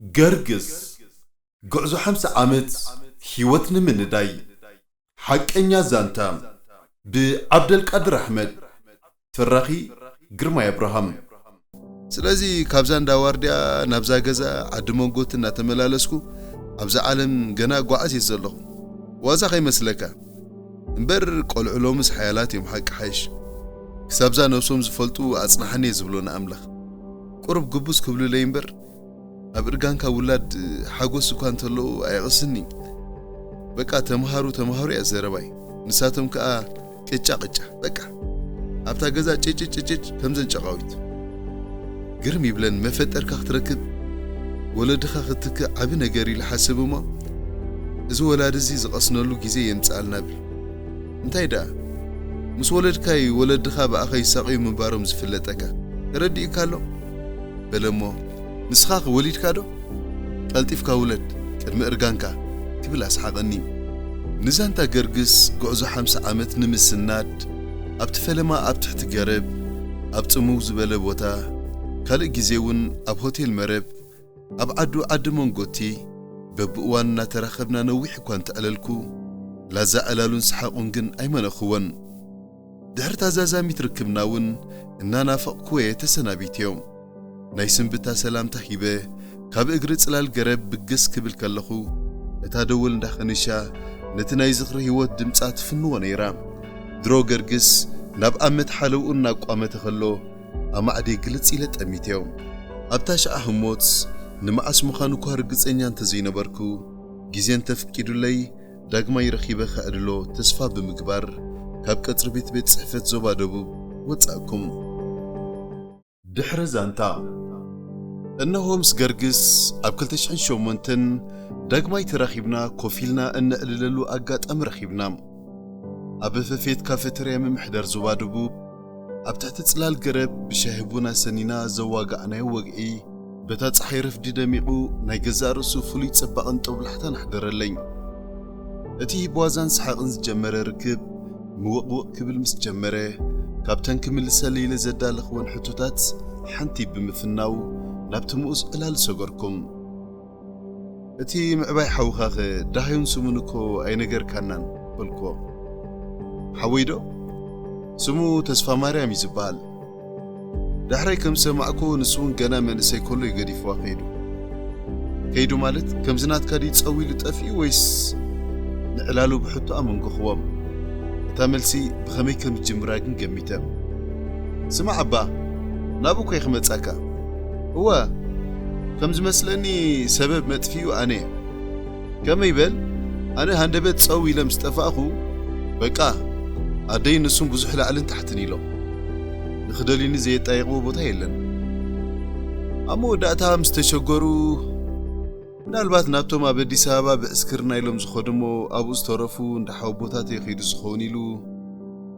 ገርግስ፣ ጉዕዞ ሓምሳ ዓመት ህይወት ንምንዳይ። ሓቀኛ ዛንታ፣ ብዓብደልቃድር ኣሕመድ። ተራኺ፣ ግርማይ ኣብርሃም። ስለዚ ካብዛ እንዳ ዋርድያ ናብዛ ገዛ ዓዲ መንጎት እናተመላለስኩ ኣብዛ ዓለም ገና እጓዓዝ እየ ዘለኹ። ዋዛ ከይመስለካ። እምበር ቆልዑ ሎምስ ሓያላት እዮም ሓቂ ሓይሽ። ክሳብዛ ነብሶም ዝፈልጡ ኣጽናሓኒ እየ ዝብሎ ንኣምላኽ። ቁሩብ ግቡዝ ክብሉለይ እምበር፣ ኣብ እርጋንካ ውላድ ሓጎስ እኳ እንተለዉ ኣየቕስኒ። በቃ ተምሃሩ ተምሃሩ እያ ዘረባይ። ንሳቶም ከኣ ቅጫ ቅጫ በቃ። ኣብታ ገዛ ጭጭጭጭጭ ከምዘን ጨቓዊት። ግርም ይብለን መፈጠርካ ክትረክብ ወለድኻ ክትክእ ዓቢ ነገር ኢሉ ሓስብ እሞ፣ እዚ ወላዲ እዚ ዝቐስነሉ ግዜ የምጽኣልና ብል። እንታይ ደኣ፣ ምስ ወለድካይ ወለድኻ ብኣኻ ይሳቕዩ ምንባሮም ዝፍለጠካ ተረዲኡካ ኣሎ? በለ እሞ፣ ንስኻ ከ ወሊድካ ዶ? ቀልጢፍካ ውለድ፣ ቅድሚ እርጋንካ፣ ክብል ኣስሓቐኒ። ንዛንታ ገርግስ ጉዕዞ ሓምሳ ዓመት ንምስናድ፣ ኣብቲ ፈለማ ኣብ ትሕቲ ገረብ፣ ኣብ ጽምው ዝበለ ቦታ፣ ካልእ ግዜ እውን ኣብ ሆቴል መረብ፣ ኣብ ዓዱ ዓዲ መንጎቲ፣ በብእዋን እናተራኸብና ነዊሕ እኳ እንተዕለልኩ፣ ላዛ ዕላሉን ሰሓቑን ግን ኣይመነኽዎን። ድሕሪ ታዛዛሚት ርክብና እውን እናናፈቕኩወየ ተሰናቢተዮ። ናይ ስንብታ ሰላምታ ሂበ፣ ካብ እግሪ ጽላል ገረብ ብግስ ክብል ከለኹ፣ እታ ደወል እንዳኸነሻ ነቲ ናይ ዝኽሪ ህይወት ድምጻ ትፍንዎ ነይራ። ድሮ ገርግስ ናብ ኣመት ሓለውኡ እናቋመተ ከሎ፣ ኣማዕድየ ግልጽ ኢለ ጠሚተዮ። ኣብታ ሸዓ ህሞት ንመዓስ ምዃኑ እኳ ርግጸኛ እንተዘይነበርኩ፣ ግዜ እንተፍቂዱለይ፣ ዳግማይ ረኺበ ከዕልሎ ተስፋ ብምግባር፣ ካብ ቀጽሪ ቤት ቤት ጽሕፈት ዞባ ደቡብ ወጻእኩም። ድሕሪ ዛንታ። እነሆ ምስ ገርግስ ኣብ ክልተ ሽሕን ሸሞንተን ዳግማይ ተራኺብና ኮፍ ኢልና እነዕልለሉ ኣጋጣሚ ረኺብና። ኣብ ፈፌት ካፌተርያ ምምሕዳር ዞባ ደቡብ፣ ኣብ ትሕቲ ጽላል ገረብ ብሻሂ ቡን ኣሰኒና ዘዋጋዕናዮ ወግዒ፣ በታ ጸሓይ ረፍዲ ደሚቑ ናይ ገዛእ ርእሱ ፍሉይ ጽባቐን ጦብላሕታን ኣሕደረለይ። እቲ ብዋዛን ሰሓቕን ዝጀመረ ርክብ፣ ምውቕውቕ ክብል ምስ ጀመረ፣ ካብተን ክምልሰለይ ኢለ ዘዳለኽወን ሕቶታት ሓንቲ ብምፍናው፣ ናብቲ ምኡዝ ዕላል ሰገርኩም። እቲ ምዕባይ ሓውኻኸ ደሃዩን ስሙን እኮ ኣይነገርካናን፣ በልክዎ። ሓወይ ዶ? ስሙ ተስፋ ማርያም እዩ ዝበሃል። ዳሕራይ ከም ዝሰማዕኩ፣ ንሱ እውን ገና መንእሰይ ከሎ እዩ ገዲፍዋ ከይዱ። ከይዱ ማለት፣ ከምዚ ናትካ ድዩ ጸው ኢሉ ጠፊኡ ወይስ ንዕላሉ ብሕቶ ኣመንጎኽዎም? እታ መልሲ ብኸመይ ከም ዝጅምራ ግን ገሚተ። ስማዕ ኣባ፣ ናብኡ እኮ እየ ክመጻካ። እወ፣ ከም ዝመስለኒ ሰበብ መጥፊኡ ኣነ እየ። ከመይ በል፣ ኣነ ሃንደበት ጸው ኢለ ምስ ጠፋእኹ፣ በቃ፣ ኣደይ ንሱን ብዙሕ ላዕልን ታሕትን ኢሎም። ንኽደልዩኒ ዘየጣይቕዎ ቦታ የለን። ኣብ መወዳእታ ምስ ተሸገሩ፣ ምናልባት ናብቶም ኣብ ኣዲስ ኣበባ ብዕስክርና ኢሎም ዝኸዱ እሞ ኣብኡ ዝተረፉ እንዳ ሓወቦታተይ ከይዱ ዝኸውን ኢሉ፣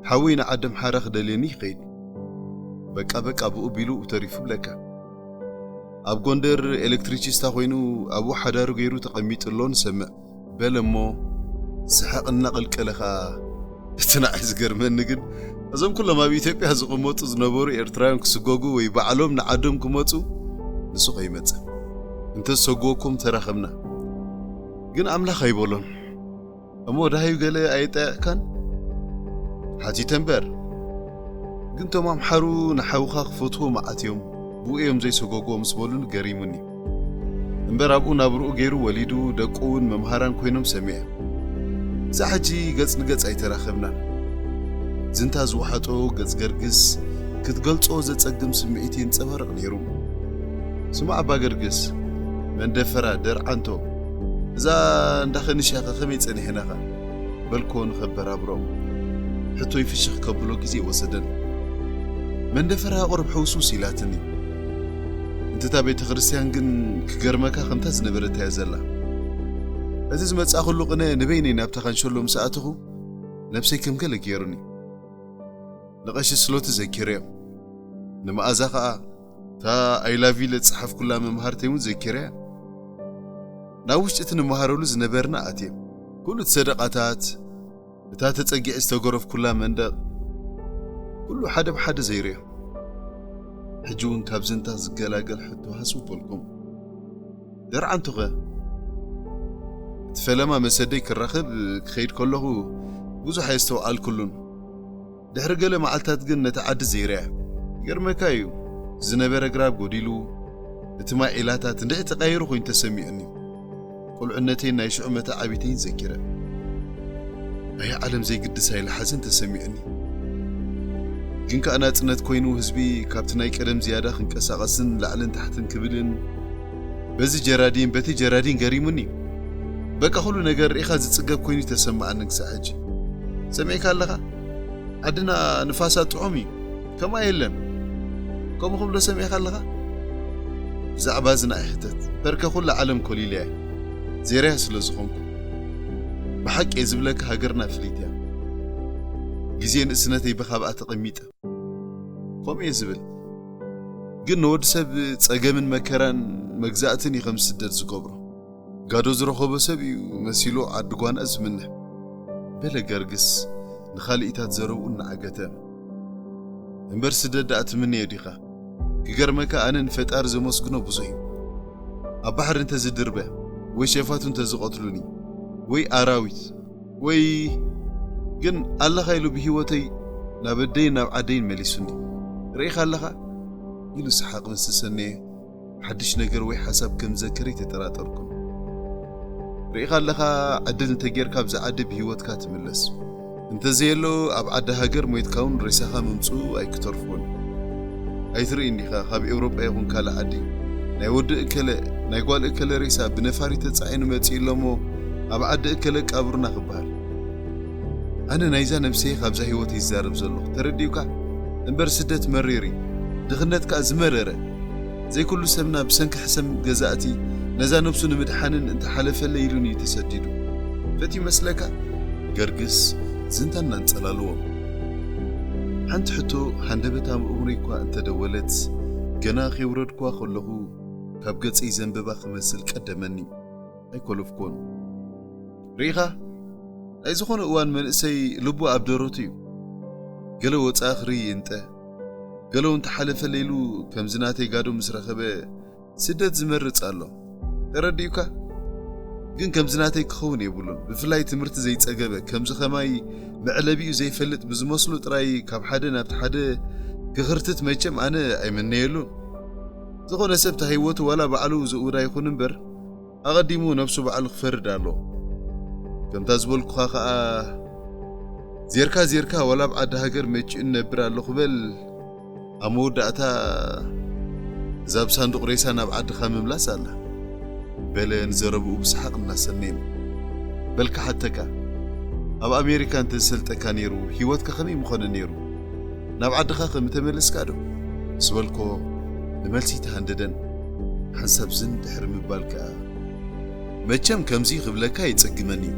ሓወይ ንዓዲ ኣምሓራ ክደልየኒ ይኸይድ። በቃ በቃ ብኡ ቢሉ ተሪፉ ብለካ። ኣብ ጎንደር ኤሌክትሪቺስታ ኮይኑ ኣብኡ ሓዳሩ ገይሩ ተቐሚጡ ኣሎ ንሰምዕ፣ በለ እሞ ሰሓቕ እናቐልቀለ ኸኣ፣ እቲ ንዓይ ዝገርመኒ ግን፣ እዞም ኩሎም ኣብ ኢትዮጵያ ዝቕመጡ ዝነበሩ ኤርትራውያን ክስጎጉ ወይ ባዕሎም ንዓዶም ክመጹ፣ ንሱ ከይመጸ። እንተ ዝሰጎኩም ተራኸብና። ግን ኣምላኽ ኣይበሎን። እሞ ደሃዩ ገለ ኣየጣየቕካን? ሓቲተ እምበር። ግን ቶም ኣምሓሩ ንሓውኻ ክፈትዎ መዓት እዮም፣ ብኡ እዮም ዘይሰጎግዎ ምስ በሉኒ ገሪሙኒ። እምበር ኣብኡ ናብርኡ ገይሩ ወሊዱ፣ ደቁ እውን መምሃራን ኮይኖም ሰሚዐ። እዛ ሕጂ ገጽ ንገጽ ኣይተራኸብናን። ዝንታ ዝወሓጦ ገጽ ገርግስ ክትገልጾ ዘጸግም ስምዒት የንጸባርቕ ነይሩ። ስማዕ ኣባ ገርግስ፣ መንደፈራ፣ ደርዓንቶ፣ እዛ እንዳ ኸንሻኸ ከመይ ጸኒሕናኻ? በልኮ ንኸበራብሮ። ሕቶይ ፍሽኽ ከብሎ ግዜ ወሰደን። መንደፈራ ቁሩብ ሕውስውስ ኢላትኒ። እንተ እታ ቤተ ክርስቲያን ግን ክገርመካ ከምታ ዝነበረት እያ ዘላ። እቲ ዝመጻእኩሉ ቅነ ንበይነይ ናብታ ካንሸሎ ምስ ኣተኹ ነብሰይ ከም ገለ ገይሩኒ። ንቐሺ ስሎቲ ዘኪረዮም። ንመኣዛ ኸኣ እታ I love you ለዝጸሓፍኩላ መምሃርተይ እውን ዘኪረያ። ናብ ውሽጢ እቲ ንመሃረሉ ዝነበርና ኣትየ። ኩሉ እቲ ሰደቓታት፣ እታ ተጸጊዐ ዝተገረፍኩላ መንደቕ፣ ኩሉ ሓደ ብሓደ ዘይርዮ። ሕጂ እውን ካብ ዝንታ ዝገላገል ሕቶ ሃስው በልኩም። ደርዓንቱኸ? እቲ ፈለማ መሰደይ ክራኸብ ክኸይድ ከለኹ ብዙሕ ኣየስተውዓልኩሉን። ድሕሪ ገለ መዓልታት ግን ነቲ ዓዲ ዘይርያ። ይገርመካ እዩ፣ ዝነበረ ግራብ ጎዲሉ፣ እቲ ማይ ዒላታት እንድዒ ተቐይሩ ኮይኑ ተሰሚዑኒ። ቁልዕነተይን ናይ ሽዑ መተዓቢተይን ዘኪረ። ናይ ዓለም ዘይግድስ ኣይለ ሓዘን ተሰሚዑኒ። ግን ከኣ ናጽነት ኮይኑ ህዝቢ ካብቲ ናይ ቀደም ዝያዳ ክንቀሳቐስን ላዕልን ታሕትን ክብልን፣ በዚ ጀራዲን በቲ ጀራዲን ገሪሙኒ። በቃ ኩሉ ነገር ርኢኻ ዝጽገብ ኮይኑ ተሰማዓኒ ክሳዕ ሕጂ። ሰሚዕካ ኣለኻ? ዓድና ንፋሳ ጥዑም እዩ፣ ከምኣ የለን። ከምኡ ክብሎ ሰሚዕካ ኣለኻ? ብዛዕባ እዚ ንኣይ ሕተት፣ በርከ ኩላ ዓለም ኮሊለያ፣ ዜርያ ስለ ዝኾንኩ። ብሓቂ እየ ዝብለካ፣ ሃገርና ፍልይቲ እያ። ግዜ ንእስነተይ ብኻብኣ ተቐሚጠ። ከምኡ እየ ዝብል። ግን ንወዲ ሰብ ጸገምን መከራን መግዛእትን እዩ ከም ስደት ዝገብሮ። ጋዶ ዝረኸቦ ሰብ እዩ መሲሉ ዓዲ ጓና ዝምንሕ። በለ ገርግስ ንኻልኢታት ዘረብኡ እናዓገተ። እምበር ስደት ደኣ ትምነዮ ዲኻ? ክገርመካ ኣነ ንፈጣሪ ዘመስግኖ ብዙሕ እዩ። ኣብ ባሕሪ እንተዝድርበ ወይ ሸፋቱ እንተዝቐትሉኒ ወይ ኣራዊት ወይ ግን ኣለኻ ኢሉ ብህይወተይ ናብ ኣደይን ናብ ዓደይን መሊሱኒ። ርኢኻ ኣለኻ? ኢሉ ሰሓቕ ምስ ተሰነየ ሓድሽ ነገር ወይ ሓሳብ ከም ዘክር ኣይተጠራጠርኩን። ርኢኻ ኣለኻ ዕድል እንተጌርካ ኣብዛ ዓዲ ብህይወትካ ትምለስ። እንተዘየሎ ኣብ ዓዲ ሃገር ሞይትካ እውን ሬሳኻ ምምፅኡ ኣይክተርፎን። ኣይትርኢ እንዲኻ ካብ ኤውሮጳ ይኹን ካልእ ዓዲ ናይ ወዲ እከለ ናይ ጓል እከለ ሬሳ ብነፋሪት ተጻዒኑ መጺኡ ኣሎ እሞ ኣብ ዓዲ እከለ ቀብሩና ክበሃል። ኣነ ናይዛ ነብሰይ ካብዛ ህይወት ይዛረብ ዘለኹ ተረዲኡካ? እምበር ስደት መሪር እዩ፣ ድኽነት ከኣ ዝመረረ። ዘይኩሉ ሰብና ብሰንኪ ሕሰም ገዛእቲ ነዛ ነብሱ ንምድሓንን እንተሓለፈለይ ኢሉን እዩ ተሰዲዱ። ፈት ይመስለካ? ገርግስ ዝንታና እንጸላልዎ። ሓንቲ ሕቶ ሃንደበት ኣብ ኣእምሮይ እኳ እንተደወለት፣ ገና ከይውረድኳ ከለኹ ካብ ገጸይ ዘንበባ ክመስል ቀደመኒ። ኣይኮለፍኮን። ርኢኻ? ናይ ዝኾነ እዋን መንእሰይ ልቡ ኣብ ደረቱ እዩ። ገለ ወጻኢ ክርኢ ይንጠ፣ ገለ እውን ተሓለፈለ ኢሉ ከምዚ ናተይ ጋዶ ምስ ረኸበ ስደት ዝመርጽ ኣሎ። ተረዲኡካ? ግን ከምዚ ናተይ ክኸውን የብሉን። ብፍላይ ትምህርቲ ዘይጸገበ፣ ከምዚ ኸማይ መዕለቢኡ ዘይፈልጥ ብዝመስሉ ጥራይ ካብ ሓደ ናብቲ ሓደ ክኽርትት መቸም ኣነ ኣይምነየሉን። ዝኾነ ሰብ እታ ህይወቱ ዋላ ባዕሉ ዝእውዳ ይኹን እምበር፣ ኣቐዲሙ ነብሱ ባዕሉ ክፈርድ ኣለዎ። ከምታ ዝበልኩኻ ኸኣ፣ ዜርካ ዜርካ ዋላ ኣብ ዓዲ ሃገር መቺኡ ንነብር ኣለኹ በል፣ ኣብ መወዳእታ እዛ ብሳንዱቕ ሬሳ ናብ ዓድኻ ምምላስ ኣላ። በለ ንዘረብኡ ብሰሓቕ እናሰነየ። በል ክሓተካ፣ ኣብ ኣሜሪካ እንተዝሰልጠካ ነይሩ፣ ህይወትካ ከመይ ምኾነ ነይሩ? ናብ ዓድኻ ከ ምተመለስካ ዶ? ምስ በልኮ፣ ንመልሲ ተሃንደደን። ሓንሳብ ዝን ድሕሪ ምባል ከኣ፣ መቸም ከምዚ ክብለካ የጸግመኒ እዩ።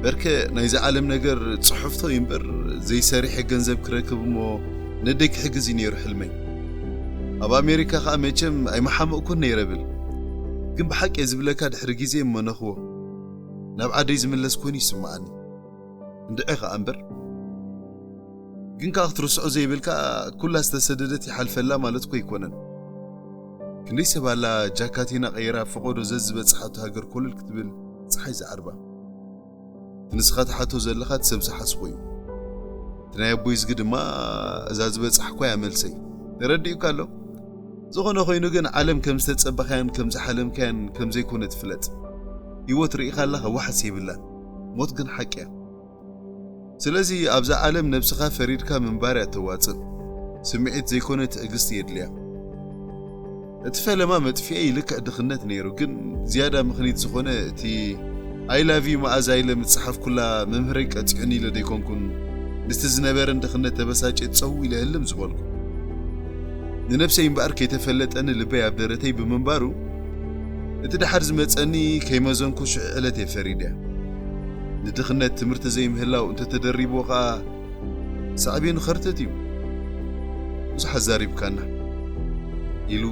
በርከ ናይዚ ዓለም ነገር ጽሑፍቶ እዩ እምበር፣ ዘይሰሪሐ ገንዘብ ክረክብ እሞ ነደይ ክሕግዝ እዩ ነይሩ ሕልመይ። ኣብ ኣሜሪካ ከኣ መቸም ኣይመሓመቕኩን ነይረ ብል። ግን ብሓቂ እየ ዝብለካ ድሕሪ ግዜ እሞ ነኽዎ። ናብ ዓደይ ዝምለስ ኮይኑ ይስምዓኒ። እንድዒ ከኣ እምበር። ግን ከኣ ክትርስዖ ዘይብልካ ኩላ ዝተሰደደት ይሓልፈላ ማለት እኮ ኣይኮነን። ክንደይ ሰብ ኣላ ጃካቲና ቀይራ ፈቐዶ ዘዝበጽሓቶ ሃገር ኮለል ክትብል ጸሓይ ዝዓርባ። እቲ ንስኻ ትሓቶ ዘለኻ እቲ ሰብ ዝሓስቦ እዩ። እቲ ናይ ኣቦይ ዝጊ ድማ እዛ ዝበጻሕኳ እያ መልሰይ። ተረዲኡካ ኣሎ? ዝኾነ ኮይኑ ግን ዓለም ከም ዝተጸበኻያን ከም ዝሓለምካያን ከም ዘይኮነት ፍለጥ። ህይወት ርኢኻ ኣለኻ ዋሕስ የብላን። ሞት ግን ሓቂ እያ። ስለዚ ኣብዛ ዓለም ነብስኻ ፈሪድካ ምንባር እያ ተዋጽእ። ስምዒት ዘይኮነ ትዕግስቲ የድልያ። እቲ ፈለማ መጥፍኤይ ልክዕ ድኽነት ነይሩ፣ ግን ዝያዳ ምኽኒት ዝኾነ እቲ I love you መኣዛ ኢለ ምጽሓፍ ኩላ መምህረይ ቀጺዑኒ ኢለ ደይኮንኩን ምስቲ ዝነበረን ድኽነት ተበሳጭ ጸው ኢለ ህልም ዝበልኩ። ንነብሰይ እምበኣር ከይተፈለጠኒ ልበይ ኣብ ደረተይ ብምንባሩ እቲ ደሓር ዝመጸኒ ከይመዘንኩ ሽዑ ዕለት እየ ፈሪደ። ንድኽነት ትምህርቲ ዘይምህላው እንተተደሪብዎ ኸኣ ሳዕቤኑ ኸርተት እዩ። ብዙሕ ኣዛሪብካና ኢሉ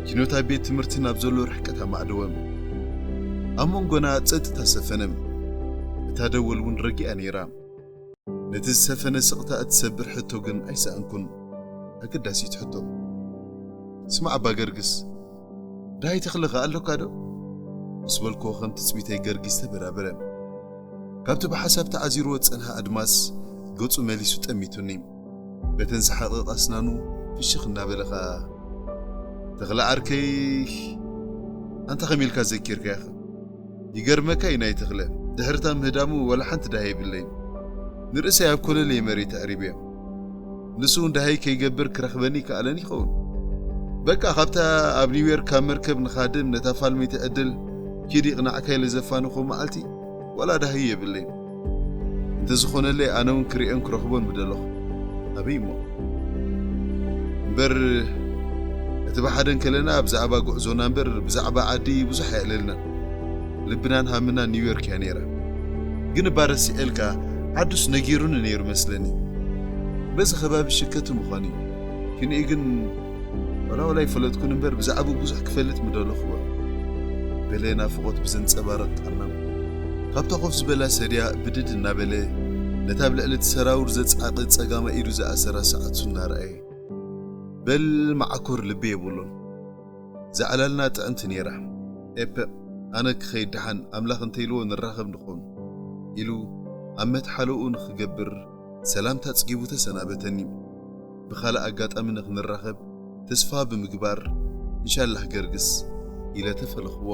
ኪኖታ ቤት ትምህርቲ ናብ ዘሎ ርሕቀት ኣማዕደወ። ኣብ መንጎና ጸጥታ ሰፈነ። እታ ደወል እውን ረጊኣ ነይራ። ነቲ ዝሰፈነ ስቕታ እትሰብር ሕቶ ግን ኣይሰኣንኩን። ኣገዳሲት ሕቶ። ስማዕ ኣባ ገርግስ፣ ዳሃይ ተኽለ ከ ኣለካ ዶ? ምስ በልክዎ ከም ትጽቢተይ ገርጊስ ተበራበረ። ካብቲ ብሓሳብ ተዓዚርዎ ዝጸንሐ ኣድማስ ገጹ መሊሱ ጠሚቱኒ። በተን ዝሓቐቓ ኣስናኑ ፍሽኽ እናበለ ከኣ፣ "ተኽለ ዓርከይ፣ ኣንታ ከመይ ኢልካ ዘኪርካዮ ኢኻ? ይገርመካ እዩ ናይ ተኽለ፣ ድሕርታ ምህዳሙ ዋላ ሓንቲ ዳሃይ የብለይን። ንርእሰይ ኣብ ኮለለየ መሬት ኣዕሪበዮ። ንሱ እውን ዳሃይ ከይገብር ክረኽበኒ ይከኣለኒ ይኸውን። በቃ ካብታ ኣብ ኒውዮርክ ካብ መርከብ ንኻድም ነታ ፋልመይቲ ዕድል ኪድ ይቕናዕካ ኢለ ዘፋንኹ መዓልቲ ዋላ ዳሃዩ የብለይን። እንተዝኾነለይ ኣነ እውን ክርእዮን ክረኽቦን ምደለኹ። ኣበይ እሞ? እምበር እቲ ብሓደ እንከለና ብዛዕባ ጉዕዞና እምበር ብዛዕባ ዓዲ ብዙሕ ኣየዕለልናን። ልብናን ሃምናን ኒውዮርክ እያ ነይራ። ግን እባ ረሲዐልካ፣ ዓዱስ ነጊሩኒ ነይሩ መስለኒ። በዚ ከባቢ ሽከቲ ምዃኑ እዩ። ክንኢ ግን ዋላ ዋላ ኣይፈለጥኩን እምበር ብዛዕባኡ ብዙሕ ክፈልጥ ምደለኹዎ። በለ ናፍቖት ብዘንጸባርቕ ቃና። ካብታ ኮፍ ዝበላ ሰድያ ብድድ እናበለ ነታ ኣብ ልዕሊ እቲ ሰራውር ዘጻቒ ጸጋማይ ኢዱ ዝኣሰራ ሰዓቱ እናረኣየ። በል መዓኮር ልቢ የብሉን። ዝዓላልና ጥዕምቲ ነይራ። ኤፐ፣ ኣነ ክኸይድ ደሓን ኣምላኽ እንተኢልዎ ንራኸብ ንኾን ኢሉ ኣብ መትሓለኡ ንኽገብር ሰላምታ ጽጊቡ ተሰናበተኒ። ብኻልእ ኣጋጣሚ ንኽንራኸብ ተስፋ ብምግባር፣ "እንሻላህ ገርግስ" ኢለ ተፈለኽዎ።